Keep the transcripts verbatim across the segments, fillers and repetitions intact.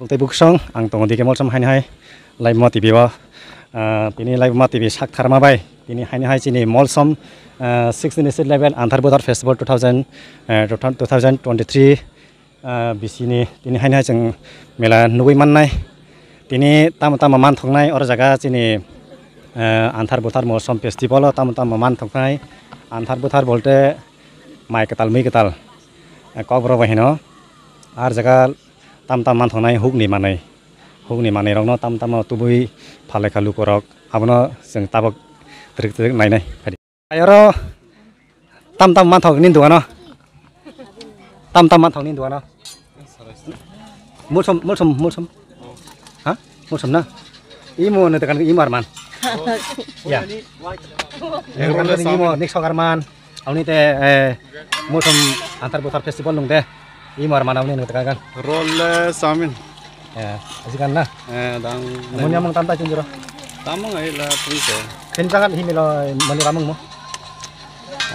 Tei buksong ang tongo D K Molsom haini hai Laibuma T V o. Ah, tini Laibuma T V sak tharma bai tini haini hai chini Molsom, ah, sixteenth state level Anthar Buthar Festival two thousand, eh, two thousand twenty-three, ah, bisini tini haini hai chwng mela nugui mannai. Tini tamo tamo manthoknai oro jaga chini, eh, Anthar Buthar Molsom Festival o tamo tamo manthoknai. Anthar Buthar bolte mai kwtal mui kwtal, eh, kokborok bai hino. Ar jaga tam tam manthoknai hukni manwi, hukni manwirokno tam tamo tubui phalai kha lukorok, abono chwng tabok twrwk twrwk nainai. Ayoro tam tam manthok nini dogano, tam tam manthok nini dogano. Mulsom, mulsom, mulsom. Ha? Mulsom na? Imo ne tekan imo arman. Ya. Imo next arman. Auni te, eh, Molsom Anthar Buthar Festival nung de. Imo arman auni ne tekan kan. Rolle samin. Ya, aji kan na. Eh, dang. Munya mung tanta chinjuro. Tamang ai la pun se. Ken jangan himilo mani ramung mo.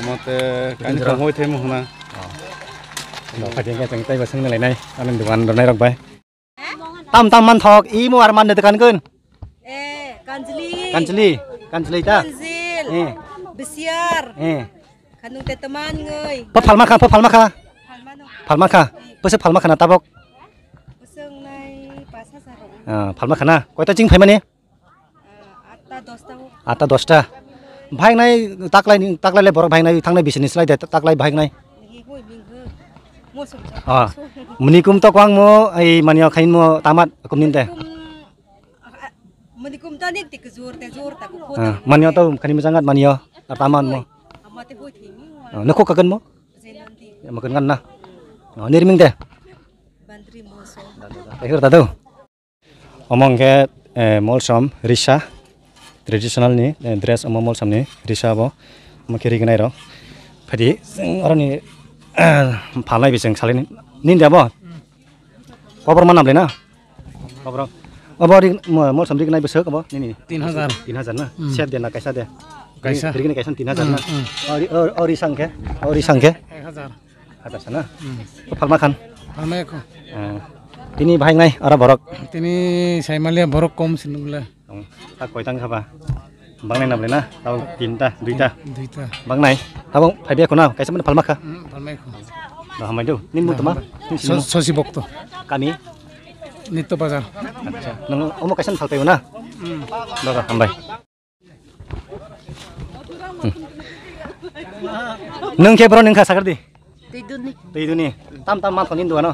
Amate kani Chinjuro. Kang hoi thai mo huna. Oh. Lo, phajeng ke teng tai basang nalai nai. Alang dukan donai rok bai. Tam tam manthok, imo arman ne tekan kun. Eh, Kanjli. Kanjli, Kanjli ta? Kanjil. Eh. Bisiar. Eh. Kanung te teman ngoi. Pa phalma kha, pa phalma kha. Phalma no. Phalma kha. Pese phalma kha na tabok. Pese nai pas hajar. Ah, phalma kha na. Koita ching phaimani? Ah, atta dosta ho. Atta dosta. Bhai nai taklai ni, taklai le borok bhai nai thangnai bisini slai de taklai bhai nai. Ni hoi ming ho. Mo sum. Ah. Muni kum to kwang mo ai mani khain mo tamat kumnin te. Kum Mani kum ta nik tik jor te jor ta ko. Ah, mani to khani mujang at mani ar taman mo. Ama te hoi thimi. Ah, nokho kagan mo? Zenandi. Makan kan na. Ah, nirming de. Bandri moso. Akhir tado. Omong ke, eh, Molsom risa traditional ni, eh, dress omo Molsom ni risa bo. Omo ke rignai ro. Phadi, aroni, phalai bising salini. Ninda bo. Kobor manam le na. Oborok. Obo ri-, mo-, Molsom rignai bwswk obo nini? Tin hajar. Tin hajar na? Hmm. Set de na kaisa de? Kaisa. Rigini kaisa tin hajar na? Hmm, hmm. O ri-, o, o risang khe? O risang khe? Ek hajar. Hajar sa na? Hmm. Phalma khan? Phalma ekho. Ah. Tini bahai nai aro borok? Tini saimalia borok kom sinugla. Tong, ta koitang khaba? Bangnai na bwlai na? Tabo tinta, duita. Duita. Bangnai. Tabo phaibi khuna, kaisa mani phalma kha. Hmm, phalma kha. No hambai do. Nin muktuma? Nin sini So-, mu? Sosi bokto. Kami? Nitto bazar. Acha. Nang omo kaisa phal payo na? Hmm. Daga hambai. Hmm. Nung khe bro nung kha sagar di? Twi duni. Twi duni. Tam tam ma thoni duano.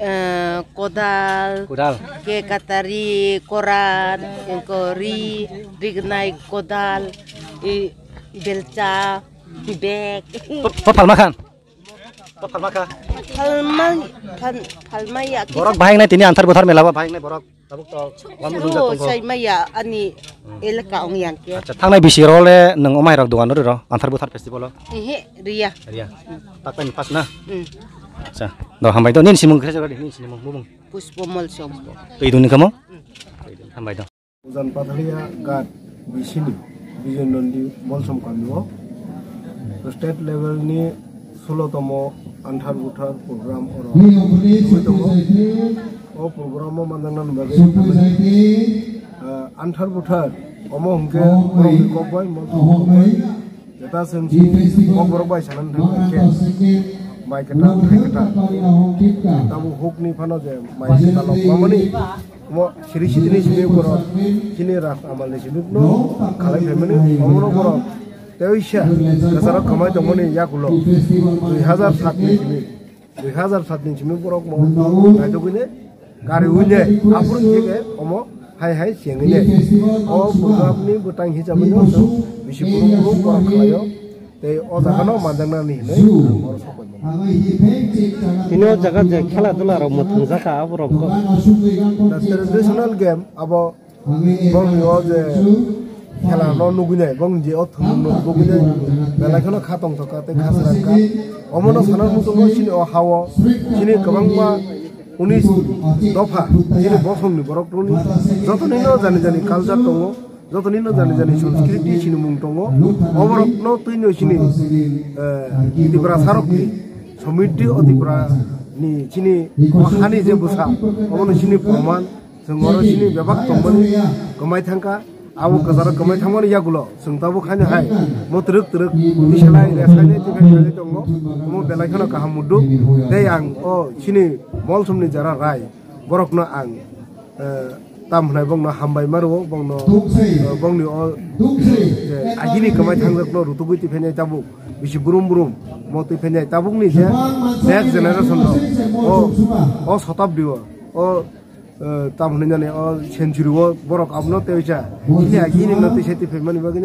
Eh, kodal. Kodal. Ke katari, koran, engko ri, rignai, kodal, i, belcha, bek. To, to phalma khan. To phalma kha. Phalma, phal-, phalma ya. Borok bahai nai tini Anthar Buthar mela ba bahai nai borok. Tabuk to, wam dun jatong ko. Sai maya ani elaka ong yang ke. Acha, thangnai bisi role nung omai rok dugan ri ro, Anthar Buthar festival o? Ehe, riya. Riya. Takta ni pas na? Hmm. Acha, do hambai do, nin simung kre jagadi, nin simung bumung. Puspo Molsom. Twi duni kamo? Hmm. Hambai do. Ujan Patharia Ghat bisini Bijoy Nondi Molsom kami o state level ni sulotomo Anthar Buthar program oro wngwi tongo. O program o manjaknani bagwi, ah, Anthar Buthar omo hwnkhe borokni kok bai, Molsom kok bai, jeta chwng si kok borok bai sanani thangkha khe mai kwtal, thai kwtal. Tabuk hukni phano je mai kwtal rok mamani. Omo siri sitini simi borok chini rak amal ni sinukno khalai phaimani, omono borok teisa kwcharo khamai tongmani yakulo dui hazar saat ni simi, dui hazar saat ni simi borok mo naitugwini gari wine aphuru theke omo hai hai chengwini o program ni bwtang hisabwino bisi brum brum borok khlaio. Tei o jaga no manjaknani hinwi ang oro sok paimani. Tini o jaga je khela dula rok mwthangjakha aborok ko. The traditional game abo bongni o je khela no nugwinai, bongni je o thwng no nugwinai belai kheno kha tongthokha tei kha swrangkha. Omono sana muchungo chini o ha-o chini kwbangma unis dopha chini bosongni borok rokni joto nini o jani jani culture tongo. Jotoni no jani jani Sanskriti chini mung tongo. Oborok no twi no chini, eh, Tiprasa rok ni Samiti o Tripura ni chini o hani je bwsa, obo no chini proman. Chwng oro chini bebak tongmani kwmai thangkha. Abo kwcharo kwmai thangmani yagulo chwng tabuk haino hai mo twrwk twrwk tisalai resainai tiphai khlai tongo. Omo belai kheno kaham mudu. Tei ang o chini Molsomni jara Rai, borokno ang, eh, tam hwnai bongno hambai ma rwo, bongno, eh, bongni o je agini kwmai thangjakno rutugwi tiphainai tabuk bisi brum brum mo tiphainai tabukni je next generation no o, o sotabdi o, o, eh, tam hwnwi nani o century o borok abono teisa chini agini no teisa tiphaimani bagwi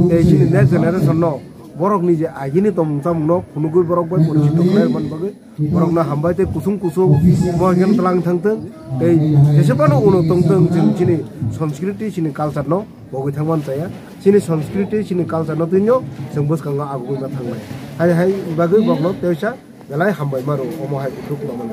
tei chini next generation no borokni je agini tongmung chamung no phunugwi borok bai porichito khlai rwmani bagwi borokno hambai tei kusung kusung bo hwnkhe tlang thangthwng tei jese phano ulo tongthwng chwng chini Sanskriti chini culture no bogwi thangmani chaya. Chini Sanskriti chini culture no twino chwng bwskango agugwi ma thangnai. Hai hai bagwi borokno teisa belai hambai ma rwo omo hai kuthuk tongmani.